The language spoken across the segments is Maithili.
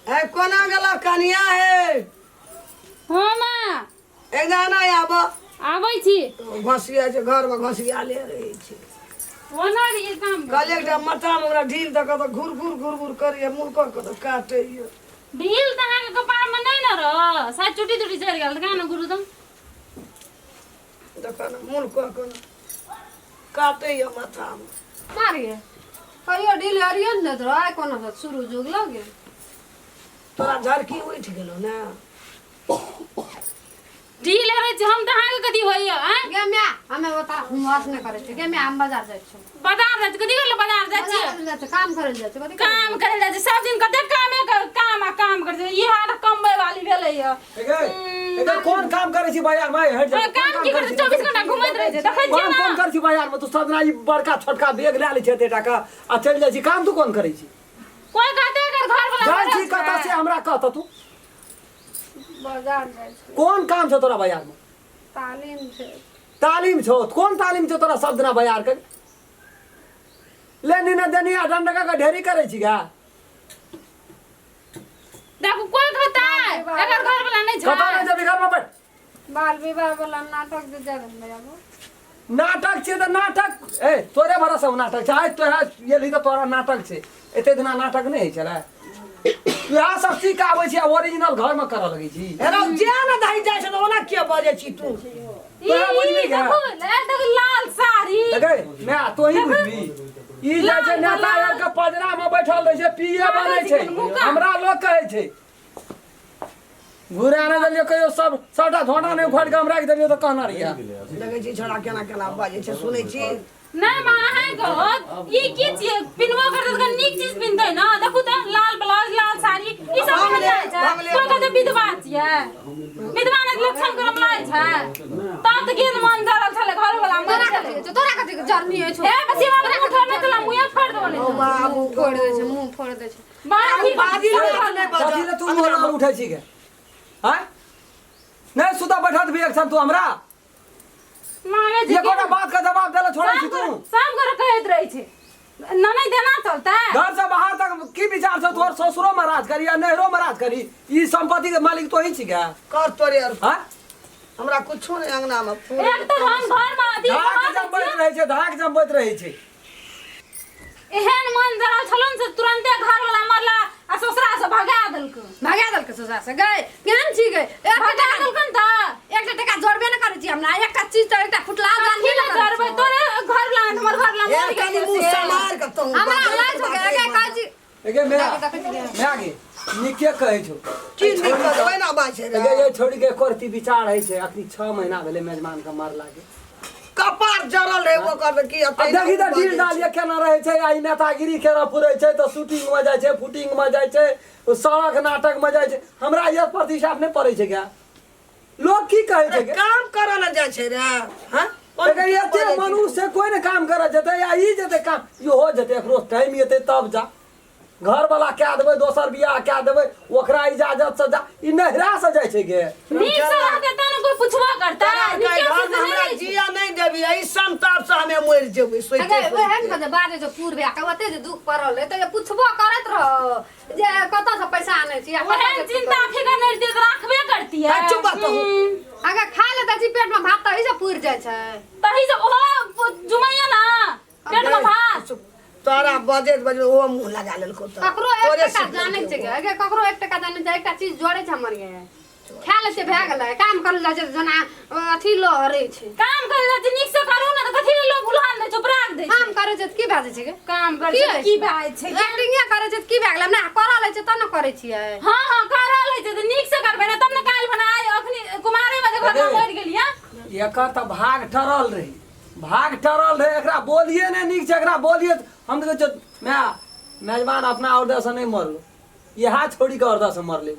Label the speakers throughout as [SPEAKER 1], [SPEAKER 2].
[SPEAKER 1] ए कोना गेल कनिया हे?
[SPEAKER 2] हाँ माँ।
[SPEAKER 1] एकदा ना आब।
[SPEAKER 2] आबै छी।
[SPEAKER 1] घसिया छै घरमे, घसिया ले रहै छै।
[SPEAKER 2] ओना ई काम।
[SPEAKER 1] कहलियै एकटा मटामे ओकरा ढील दऽ कऽ तऽ घुर घुर घुर घुर करैए, मुँह कऽ तऽ काटैए।
[SPEAKER 2] ढील तऽ अहाँके कपारमे नहि ने रह, शायद चुटी तुटी चढ़ि गेल तऽ ने गुरु तऽ।
[SPEAKER 1] देखऽ ने, मुँह कऽ कऽ ने काटैए माथामे।
[SPEAKER 3] मारिए कहियो ढील हरियो ने दैत रह, आइ कोनो से शुरू जुग लगे।
[SPEAKER 1] तोरा झरकी उठि गेलौ ने?
[SPEAKER 2] ढील हेरै छै हम तऽ अहाँके कथी होइए आँय?
[SPEAKER 3] गे माय, हमे ओ तारा हुमस नहि करै छियै। गे माय, हम बाजार जाइ छियै।
[SPEAKER 2] बाजार जाइ छी? कथी करले बाजार जाइ छियै?
[SPEAKER 3] बाजार जाइ छियै, काम करै लए जाइ छियै। कथी करै?
[SPEAKER 2] काम करै जाइ छी। सब दिन कते कामे काम आ काम करै छै। ई हाल कमबै वाली भेलै यऽ।
[SPEAKER 4] एगे एगे, कोन काम करै छी बाजार में? हट जा।
[SPEAKER 2] हाँ, काम की करै छै? 24 घंटा घुमैत रहै छै, देखै छियै
[SPEAKER 4] कोन
[SPEAKER 2] ने।
[SPEAKER 4] कोन करै छी बाजार में तू सब दिना? ई बड़का छोटका बैग लए लै छी एते टाका आ चलि जाइ छी। काम तू कोन करै छी?
[SPEAKER 2] कोई कहते अगर घर वाला
[SPEAKER 4] जाइ
[SPEAKER 2] मरल
[SPEAKER 4] छी कतऽ
[SPEAKER 2] छै।
[SPEAKER 4] से हमरा कहत तू।
[SPEAKER 3] बाजार जाइ छियै।
[SPEAKER 4] कोन काम छौ तोरा बाजार में?
[SPEAKER 3] तालीम छै।
[SPEAKER 4] तालीम छौ? कोन तालीम छौ तोरा सब दिना बाजार के? लेनी ने देनी आ डंडका के ढेरी करै छी गा।
[SPEAKER 2] देखू, कोई कहता अगर घर वाला नहीं छै।
[SPEAKER 4] कतऽ नहि जेबही, घर में बैठ।
[SPEAKER 3] बाल विवाह वाला नाटक जे जाय ने आबो।
[SPEAKER 4] नाटक छै तऽ नाटक। ए तोरे भरोसा नाटक छै। आइ तोरा एलही तऽ तोरा नाटक छै। एते दिना नाटक नहि होइ छलै? इएह सब सीख के आबै छी आ ओरिजिनल घरमे करऽ लगै छी।
[SPEAKER 1] हेरो जे ने दही जाइ छै तऽ ओना किया बजै छी तू?
[SPEAKER 2] ई
[SPEAKER 4] तोरा बुझबी
[SPEAKER 2] ई
[SPEAKER 4] गे?
[SPEAKER 2] देखू, ए देखू लाल साड़ी।
[SPEAKER 4] देखे माय, तोही बुझबी। ई जाइ छै नेता आर के पजरा मे बैठल रहै छै, पीए बनै छै। हमरा लोग कहै छै घुरा नहि देलियै कहियो, सब सबटा झोंटा नहि उखाड़ि के हम राखि देलियै तऽ कहना रहियै।
[SPEAKER 1] देखै छी छोड़ा केना केना बजै छै, सुनै छी?
[SPEAKER 2] नहीं माँ, अहाँ कहत ई की छियै? पिन्हबो करतै तऽ नीक चीज पिन्हतै ने। देखू तऽ लाल ब्लाउज, लाल साड़ी, ई सब
[SPEAKER 1] भऽ गेलै,
[SPEAKER 2] पहिरल जाइ छै?
[SPEAKER 1] भऽ गेलै।
[SPEAKER 2] कोई कहतै विधवा छियै? विधवा नहि लक्षण करम लागै छै। तब तऽ गेल मन जरल छलै, घर वाला मरि
[SPEAKER 3] तोरा
[SPEAKER 2] गेलै।
[SPEAKER 3] कथी छै? तोरा कथी के जरनी अछि?
[SPEAKER 2] हे बसीमा, मुँह उठो नहि तोरा मुँहे फोड़ि देबो नहि तऽ।
[SPEAKER 1] बाबू।
[SPEAKER 3] मुँह फोड़ि दै छै, मुँह फोड़ि दै छै।
[SPEAKER 2] बड़ा ठीक।
[SPEAKER 1] बाजी बात नहि बजऽ।
[SPEAKER 4] कथी ले तू मुँह लाल उठै छी गे? आँय, नहि सुता बैठत भी एक तू हमरा
[SPEAKER 2] मामे जी।
[SPEAKER 4] एकोटा बात के जवाब देले छोड़ै छी तू?
[SPEAKER 2] सब गोरे कहैत रहै छै, ननै देना चलतै।
[SPEAKER 4] घर से बाहर तक की विचार छौ तोहर? ससुरो में राज करी या नैहरो में राज करी, ई संपत्ति के मालिक तो ही छी गे।
[SPEAKER 1] कर तोरे आर।
[SPEAKER 4] हाँ।
[SPEAKER 1] हमरा कुछो नहि अंगना में फूल।
[SPEAKER 2] एक तऽ हम घर में अथी
[SPEAKER 4] धाक
[SPEAKER 2] रहै
[SPEAKER 4] जमबैत
[SPEAKER 2] छियै।
[SPEAKER 4] रहै छै, धाक जमबैत रहै छै।
[SPEAKER 2] एहन मन जरल छलो ने से तुरंते घर वाला मरला आ ससुरा से भगा देलको।
[SPEAKER 3] भगा देलकै ससुरा से। गई केहन छी गई? एकटा
[SPEAKER 2] भगा
[SPEAKER 3] टका
[SPEAKER 2] देलकन तऽ।
[SPEAKER 3] एकटा टका जोड़बे नहि करै छी हमरा। एकटा चीज तऽ एकटा फुटला
[SPEAKER 2] कथी
[SPEAKER 3] जानबे
[SPEAKER 2] लए
[SPEAKER 3] नहि करै
[SPEAKER 2] जरबै?
[SPEAKER 3] छौ।
[SPEAKER 2] तोरे घर वाला, हमर घर वाला
[SPEAKER 1] ए
[SPEAKER 2] मरि
[SPEAKER 1] कनि
[SPEAKER 2] गेल
[SPEAKER 1] मुँह
[SPEAKER 2] से।
[SPEAKER 1] समार के तोहूँ
[SPEAKER 3] हमरा
[SPEAKER 1] बजैत
[SPEAKER 3] लागै छौ
[SPEAKER 1] बात
[SPEAKER 3] गे,
[SPEAKER 1] नहि
[SPEAKER 3] कहै छी।
[SPEAKER 4] एगे माय।
[SPEAKER 3] देखै छी गे।
[SPEAKER 4] माय गे, नीके कहै छौ।
[SPEAKER 1] की नीक कहै? ओहिना बाजै छै रे।
[SPEAKER 4] एगे, ये छोड़ी के करती विचार होइ छै। अखनी 6 महीना भेलै मेजमान के मरला के।
[SPEAKER 1] कपार जरल रहे ओकर तऽ की
[SPEAKER 4] आ देखी तऽ डील डाल ये केना रहै छै आ ई नेतागिरी केना पुरै छै। तऽ शूटिंग मे जाइ छै, फुटिंग मे जाइ छै, सड़क नाटक मे जाइ छै। हमरा ये प्रतिसाद नहि पड़ै छै गे। लोग की कहै छै गे?
[SPEAKER 1] काम करऽ लए जाइ छै रे। हँ।
[SPEAKER 4] एगे एते मनुष्य कोइ ने काम करऽ जेतै आ ई जेतै काम? इहो जेतै, एकरो टाइम एतै तब जा। घर वाला कए देबै, दोसर बियाह कए देबै, ओकरा इजाजत से जा। ई नहिरा से जाइ छै गे।
[SPEAKER 2] नीक से रहतै तब ने कोई पुछबो करतै।
[SPEAKER 1] तोरा
[SPEAKER 2] नीके
[SPEAKER 1] कहै
[SPEAKER 2] से
[SPEAKER 1] घरमे
[SPEAKER 2] तऽ नहि
[SPEAKER 1] हमरा
[SPEAKER 2] रहै छै।
[SPEAKER 1] जिया नहि देबी, एहि संताप से हमे मरि जेबै सोचि।
[SPEAKER 3] अगे ओहन के जे बाजै छौ पूर भए के, ओते जे दुख पड़ल रहै तऽ पुछबो करैत रहो जे कतऽ से पैसा आनै छी आ कतऽ
[SPEAKER 2] ओहन
[SPEAKER 3] से की
[SPEAKER 2] चिंता
[SPEAKER 3] करै छी।
[SPEAKER 2] फिकर नहि रहतै तऽ राखबे करतियै।
[SPEAKER 1] आ चुप बा तोहू।
[SPEAKER 3] अगे खा लेते छी पेट में भात तही से पुर जाइ छै।
[SPEAKER 2] तही से ओहो जुमैया ना पेट में भात।
[SPEAKER 1] तोरा बजैत बजैत ओहो मुँह लगा लेलको तऽ।
[SPEAKER 3] ककरो एक
[SPEAKER 1] तोरे
[SPEAKER 3] टका
[SPEAKER 1] सीख
[SPEAKER 3] जानै
[SPEAKER 1] लेलकै
[SPEAKER 3] छै
[SPEAKER 1] ओ।
[SPEAKER 3] गे। अगे ककरो एक टका जानै छै? एकटा चीज जोड़ै छै हमर गे, खा लै छै, भए गेलै। काम करल जाइ छै तऽ जेना अथी लहरै छै।
[SPEAKER 2] काम करे जाइ छै, नीक से करू ने तऽ कथी ले लोग उल्हान दै छै, उपराग दै छै?
[SPEAKER 3] काम करै छै तऽ की भए जाइ छै गे?
[SPEAKER 2] काम करै
[SPEAKER 3] की
[SPEAKER 2] छै
[SPEAKER 3] होइ
[SPEAKER 2] की
[SPEAKER 3] छै?
[SPEAKER 2] भए जाइ छै?
[SPEAKER 3] एक्टिंगे करै छै तऽ की भए गेलै? हमरा करऽ लै छै तब ने करै छियै।
[SPEAKER 2] हाँ हाँ, करल होइ छै तऽ नीक से करबै ने तब ने। काल्हि बना आइ अखनी कुमारे में देखो
[SPEAKER 4] अरे।
[SPEAKER 2] मरि गेलियै।
[SPEAKER 4] एकर तऽ भाग टरल रही, भाग टरल रहे। एकरा बोलिए नहि नीक छै। एकरा बोलिए हम तऽ कहै छियौ माय, मेजबान अपना औरदा से नहि मरलो, इएह छोड़ी के औरदा से मरले।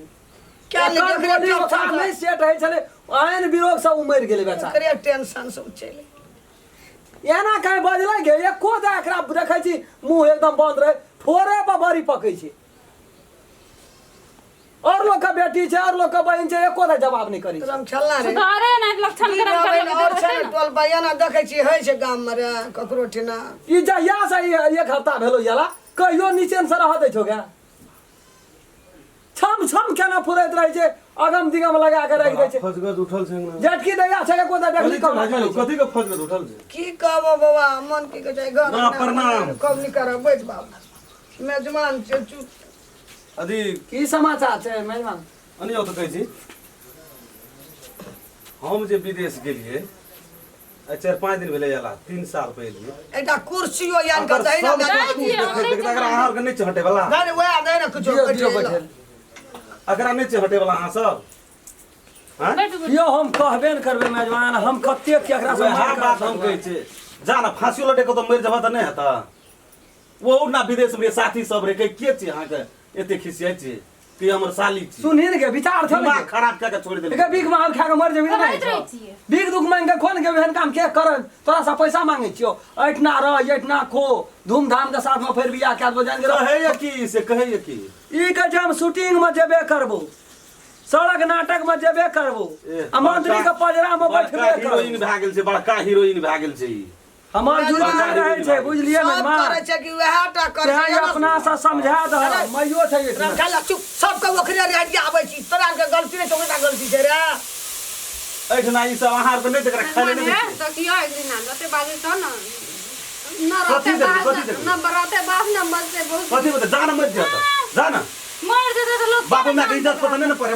[SPEAKER 1] क्या
[SPEAKER 4] एकर
[SPEAKER 1] लेकिन
[SPEAKER 4] बोली
[SPEAKER 1] ओकरे
[SPEAKER 4] ओकरा नहि सेट होइ छलै, एहन विरोग से उमरि गेलै बेचारा।
[SPEAKER 1] ओकरे टेंशन से चलि
[SPEAKER 4] एना कहीं बजलै गे? एको दा एकरा देखै छी मुँह एकदम बंद रहै, ठोरे पर बड़ी पकै छै। और लोग के बेटी छै, और लोग के बहिन छै, एको दा जवाब नहि करै छै।
[SPEAKER 1] एकदम खेलना रे।
[SPEAKER 2] सुधारे नहि लक्षण
[SPEAKER 1] की
[SPEAKER 2] करम
[SPEAKER 1] रहबै
[SPEAKER 2] करलक
[SPEAKER 1] ने और छै
[SPEAKER 2] तऽ
[SPEAKER 1] ने टोल पर एना देखै छी होइ छै गाम मे रे ककरो ठिना।
[SPEAKER 4] ई जहिया से ई एक हफ्ता भेलो याला, कहियो निचेन से रह दै छौ गे? 6 छम केना फुरैत रहै छै, अगम दिगम लगा के राखि दै छै।
[SPEAKER 5] फजगज उठल छै अंगना।
[SPEAKER 4] जेठकी दैया छै को तऽ देखली कब
[SPEAKER 5] कथी कथी के फजगज उठल छै?
[SPEAKER 1] की कहबो बौआ, मन की कहै छै घर
[SPEAKER 5] ना, प्रणाम।
[SPEAKER 1] कब नहीं करब, बैठ बाबू, मेजमान छै, चुप।
[SPEAKER 5] अथी
[SPEAKER 4] की समाचार छै मेजबान?
[SPEAKER 5] अनियो तऽ कहै छी हम जे विदेश गेलियै आइ 4-5 दिन भेलै अयला, 3 साल पर एलियै।
[SPEAKER 1] एकटा कुर्सियो आनि कऽ दही ने
[SPEAKER 5] सब
[SPEAKER 1] मेजमान।
[SPEAKER 5] कुछ देखैत देखैत अगर अहाँ आरके नहि छै हटैवला,
[SPEAKER 1] नहि नहि, वएह दही ने किछो
[SPEAKER 4] दियौ दियौ
[SPEAKER 1] बैठे
[SPEAKER 4] बैठे।
[SPEAKER 5] एकरा नहि छै हटैवला अहाँ सब? हँ?
[SPEAKER 2] बैठू बैठू।
[SPEAKER 4] यौ हम कहबे ने करबै मेजबान, हम कते केकरा से
[SPEAKER 5] वएह
[SPEAKER 4] मार
[SPEAKER 5] बात हम कहै छी, जा ने फांसियो लटक कऽ मरि जेबह तऽ नहि हेतह? ओहू ना विदेश में साथी सब रहे, कहै, के छी अहाँके एते खिसियाइ छी कि हमर साली छी?
[SPEAKER 4] सुनही ने गे, विचार छौ ने
[SPEAKER 5] दिमाग
[SPEAKER 4] गे।
[SPEAKER 5] खराब कए के छोड़ि देलकै।
[SPEAKER 4] एके भीख मांग खा के मर जेबही ने।
[SPEAKER 2] कहैत रहै छियै।
[SPEAKER 4] भीख दुख मांग के खो ने गे, एहन काम के कर? तोरा से पैसा मांगे छियो, एठना रह एठना खो, धूमधाम के साथ में फेर बियाह कए देबो, जान गेलो?
[SPEAKER 5] कहैया की से, कहैया की?
[SPEAKER 4] ई कहै छै हम शूटिंग में जेबे करबो, सड़क नाटक में जेबे करबो,
[SPEAKER 5] ए,
[SPEAKER 4] आ मंत्री के पजरा में
[SPEAKER 5] बड़का
[SPEAKER 4] बैठबे करबो।
[SPEAKER 5] हीरोइन भए गेल छै, बड़का हीरोइन भए गेल छै ई।
[SPEAKER 4] हमर जुड़ि नहि रहै छै, बुझलियै
[SPEAKER 1] सब
[SPEAKER 4] मेजबान?
[SPEAKER 1] करै छै कि वएह टा करै
[SPEAKER 4] तें
[SPEAKER 1] छै?
[SPEAKER 4] अपना से समझा दह, मैयो छै एहिठिना।
[SPEAKER 1] रखा चुप, सबके ओकरे रेडिया आबै छी, तोरा आरके गलती नहि छै, ओकरे गलती छै रे।
[SPEAKER 5] एहिठिना ई सब अहाँ आरके नहि देखरा खाय लए नहि दै छियै।
[SPEAKER 3] देखियो एक दिन जते बाजै छौ न न
[SPEAKER 5] कथी
[SPEAKER 3] रहते
[SPEAKER 5] देखबै,
[SPEAKER 3] बास
[SPEAKER 5] कथी देखबै?
[SPEAKER 3] न बरते बास न मरते बहुत।
[SPEAKER 5] कथी बता, जा ने मरि जा तऽ, जा ने।
[SPEAKER 2] मर जेतै तऽ लोक
[SPEAKER 5] बाप माय के इज्जत पता नहि ने पड़े,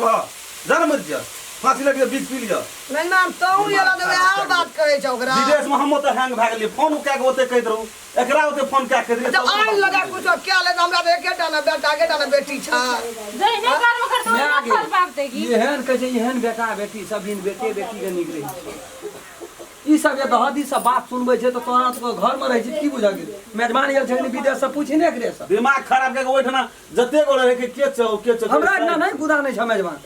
[SPEAKER 5] जा ने मरि जा, फांसी लग बीज पी लिअ।
[SPEAKER 1] मेजबान तोहूँ एला तऽ वएह बात कहै छै ओकरा।
[SPEAKER 5] विदेश में हम ओतऽ हैंग भए गेलियै, फोन कए के ओते कहैत रहू, एकरा ओते फोन कए के कहैत
[SPEAKER 1] जब
[SPEAKER 5] रहियै।
[SPEAKER 1] आनि लगा कुछो क्या ले, हमरा तऽ एकेटा ने बेटा एकेटा ने बेटी छै।
[SPEAKER 2] जहिने कर्म करतै
[SPEAKER 4] माय
[SPEAKER 2] ओहिना
[SPEAKER 4] गे,
[SPEAKER 2] फल पाबतै की।
[SPEAKER 4] एहन कहै छै, एहन बेटा बेटी सब बिन बेटे बेटी के नीक रहै छै। ई सब जे दहदी सब बात सुनबै छै तऽ तोरा सबके घर में रहै छै की बुझल गेल? मेजबान आयल छै विदेश से, पूछि ने एकरे से।
[SPEAKER 5] दिमाग खराब कए के ओहिठिना जते गोरे रहै के, के छौ के छौ?
[SPEAKER 4] हमरा एहिठिना नहि गुदा नहि छै मेजबान,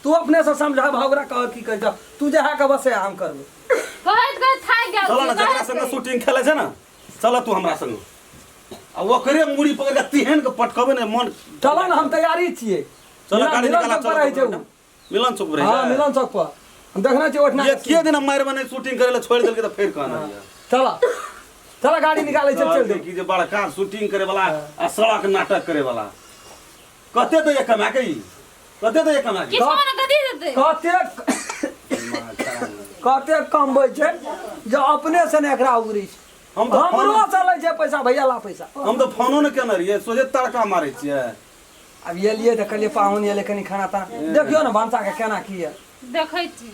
[SPEAKER 4] तू अपने से समझा ओकरा, कह की कहै छौ तू, जे है के बस हम करबै।
[SPEAKER 2] कहैत कहैत थाकि गेल
[SPEAKER 5] चल ने
[SPEAKER 2] छी,
[SPEAKER 5] जकरा
[SPEAKER 2] कहैत
[SPEAKER 5] संगे
[SPEAKER 2] कहैत।
[SPEAKER 5] शूटिंग खेलै छै ने, चल तू हमरा संगे आ ओकरे मुड़ी पकड़ के तेहन के पटकबै ने मन।
[SPEAKER 4] चल ने, हम तैयारी छियै।
[SPEAKER 5] चल गाड़ी
[SPEAKER 4] मिलन
[SPEAKER 5] निकाला
[SPEAKER 4] चौक पर रहै छै
[SPEAKER 5] चल
[SPEAKER 4] उ।
[SPEAKER 5] मिलन चौक पर रहै
[SPEAKER 4] हाँ
[SPEAKER 5] छै।
[SPEAKER 4] मिलन चौक पर हम देखने छियै ओहिठिना।
[SPEAKER 5] ये के दिन मारि बने शूटिंग करे ले छोड़ि देलकै तऽ फेर कहना यऽ।
[SPEAKER 4] चल चल, गाड़ी निकालै छै, चल दे।
[SPEAKER 5] की जे बड़का शूटिंग करे वाला आ सड़क नाटक करे वाला, कते दैया कमा के ई, कते दैया कमा के?
[SPEAKER 2] किछो ने कथी देतै?
[SPEAKER 4] कतेक कतेक कमबै छै जे अपने से ने एकरा उगरै छै।
[SPEAKER 5] हम तऽ
[SPEAKER 4] हमरो चलै छै पैसा, भैया ला पैसा।
[SPEAKER 5] हम तऽ फोनो ने केने रहियै, सोझे तड़का मारै छियै।
[SPEAKER 4] आब एलियै तऽ कहलियै पाहुन एलै, कनि खाना ताना देखियौ ने भनसा के केना की यऽ।
[SPEAKER 2] देखै छी।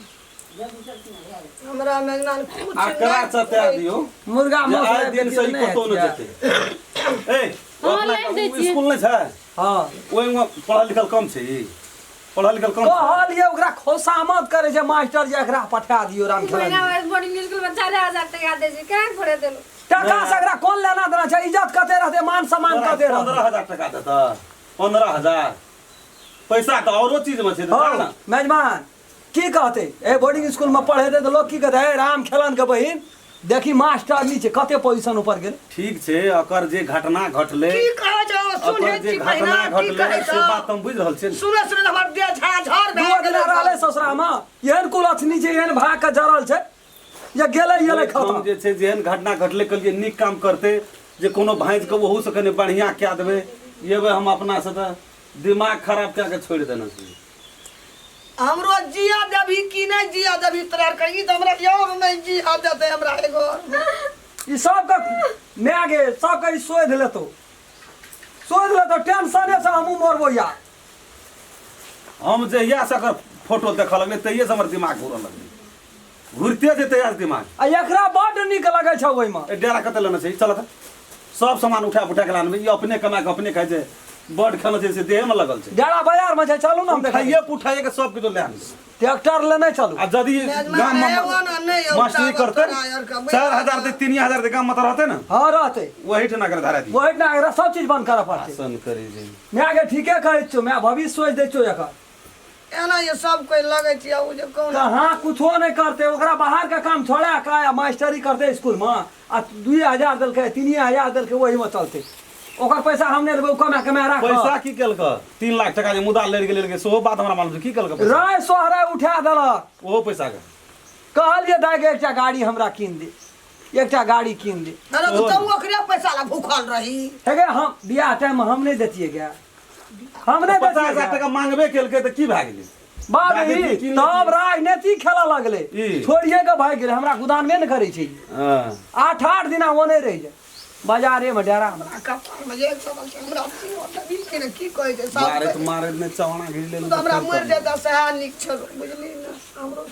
[SPEAKER 1] हमरा मेजबान कुछ
[SPEAKER 5] आ करा चता दियौ
[SPEAKER 4] मुर्गा
[SPEAKER 5] जे
[SPEAKER 4] मांस
[SPEAKER 5] आइ दिन से ई
[SPEAKER 4] नहि
[SPEAKER 5] कतौ नहि
[SPEAKER 4] हेतियै।
[SPEAKER 5] जेतै। ए ओ
[SPEAKER 2] हँ,
[SPEAKER 5] अपना
[SPEAKER 2] लाइट दै छियै।
[SPEAKER 5] स्कूल नहि छै?
[SPEAKER 4] हँ।
[SPEAKER 5] ओहिमे पढ़ल लिखल कम छै, ई पढ़ल लिखल कम छै।
[SPEAKER 4] कहलियै ओकरा खोसामत करै छै मास्टर जे एकरा पठा दियौ राम खेला।
[SPEAKER 3] महीना बोर्डिंग स्कूल में 4000 टका दै छै, केना पढ़े देलू?
[SPEAKER 4] टका से एकरा कोन लेना देना छै? इज्जत कते रहतै, मान सम्मान कते रहतै?
[SPEAKER 5] 15,000 टका देतऽ, 15,000 पैसा तऽ औरो चीज मे छै तऽ
[SPEAKER 4] हँ
[SPEAKER 5] जा ने।
[SPEAKER 4] मेजबान की कहतै? ए बोर्डिंग स्कूल में पढ़ेतै तऽ लोक की कहतै? हे राम खेलन के बहिन देखी मास्टरनी छै, कते पोजीशन ऊपर गेल।
[SPEAKER 5] ठीक छै, ओकर जे घटना घटलै,
[SPEAKER 1] की कहै छौ? सुनै
[SPEAKER 5] ओकर जे
[SPEAKER 1] छी
[SPEAKER 5] घटना
[SPEAKER 1] बहिना, की
[SPEAKER 5] घटलै
[SPEAKER 1] कहै
[SPEAKER 5] से
[SPEAKER 1] छौ?
[SPEAKER 5] बात हम बुझि रहल छियै ने।
[SPEAKER 1] सुनै सुनै हमर देह झाझर
[SPEAKER 4] दू
[SPEAKER 1] भए
[SPEAKER 4] दिना
[SPEAKER 1] गेलै।
[SPEAKER 4] रहलै ससुरा में, एहन कुलक्षणी छै, एहन भाग के जरल छै जे गेलै एलै
[SPEAKER 5] ओहिठाम
[SPEAKER 4] खतम।
[SPEAKER 5] जे छै जेहन घटना घटलै, कहलियै नीक काम करतै जे कोनो भाँजि के ओहू से कनि बढ़िआँ कए देबै। एबै हम अपना से तऽ दिमाग खराब कए के छोड़ि देने छै।
[SPEAKER 1] हमरो जिया देबही कि नहि जिया देबही? तोरा आर के ई तऽ हमरा याद नहि जिया देतै हमरा एगो।
[SPEAKER 4] ई सबके माय गे, सबके ई शोधि लेतौ, शोधि लेतौ, टेंशने से हमहूँ मरबो या।
[SPEAKER 5] हम जहिया से एकर फोटो देखऽ लगलै तहिये से हमर दिमाग घूरऽ लगलै, घुरिते छै तहिया से दिमाग।
[SPEAKER 4] आ एकरा बड्ड नीक लगै छै ओहिमे।
[SPEAKER 5] ए डेरा कतऽ लेने छै? चल तऽ सब सामान उठा उठा के लानबै। ई अपने कमा के अपने खाइ छै, बड्ड खेलऽ छै से देहे में लगल छै।
[SPEAKER 4] डेरा बाजार में छै, चलू ने हम देखै।
[SPEAKER 5] उठाइए पुठाइए के सब किछु ले आनबै।
[SPEAKER 4] ट्रैक्टर लेने चलू।
[SPEAKER 5] आ यदि
[SPEAKER 1] मेजबान
[SPEAKER 5] गाम में
[SPEAKER 1] एगो ने नहि औता
[SPEAKER 5] मास्टरी करतै,
[SPEAKER 1] तोरा आर के,
[SPEAKER 5] 4000 दे, 3000 दे, गाम में तऽ रहतै ने?
[SPEAKER 4] हाँ रहतै।
[SPEAKER 5] वही ठिना कर धरा दी।
[SPEAKER 4] ओहि ना एकरा सब चीज बंद करऽ पड़तै।
[SPEAKER 5] आसन करी जे
[SPEAKER 4] माय गे, ठीके कहै छियौ माय, भविष्य सोचि दै छियौ एकर।
[SPEAKER 1] एना ये सब कोई लगै छै ओ जे कोन
[SPEAKER 4] कहाँ कुछो नहि करतै, ओकरा बाहर के काम छोड़ा के आ मास्टरी करतै स्कूल में, आ 2000 देलकै, 3000 देलकै, ओहिमे चलतै। ओकर पैसा हम नहि लेबै, ओ कमा कमा राख।
[SPEAKER 5] पैसा की केलक? 3 लाख टका जे मुदा लड़ि गेलै सेहो बात हमरा मालूम छै। की केलक पैसा?
[SPEAKER 4] राय सोहराय उठा देलक
[SPEAKER 5] ओहो पैसा के।
[SPEAKER 4] कहलियै दाइ के एकटा गाड़ी हमरा कीन दे, एकटा गाड़ी कीन दे।
[SPEAKER 1] अरे तो तू ओकरे पैसा ला भूखल रही।
[SPEAKER 4] हे गे, हम बियाह टाइम में हम नहि देतियै गे। हम नहि
[SPEAKER 5] 50,000
[SPEAKER 4] बेचलियै।
[SPEAKER 5] टका मांगबे केलकै तऽ की भए गेलै?
[SPEAKER 4] बाप रे,
[SPEAKER 5] राजनीति की
[SPEAKER 4] तब राजनीति खेलऽ लगलै।
[SPEAKER 5] ई।
[SPEAKER 4] छोड़िए के भागि गेलै, हमरा गोदानमे ने करै छै ई।
[SPEAKER 5] हँ।
[SPEAKER 4] 8-8 दिना ओने रहि जाइ बाजारे में, डेरा में।
[SPEAKER 1] हमरा कपार में जे चलल छै, हमरा जीवन देबही कि ने, की कहै छै साफ
[SPEAKER 5] मारैत मारैत नहि चौना घिर
[SPEAKER 1] तू
[SPEAKER 5] लेलहुँ।
[SPEAKER 1] तऽ हमरा मरि जेता सएह नीक छल, बुझली ने? हमरो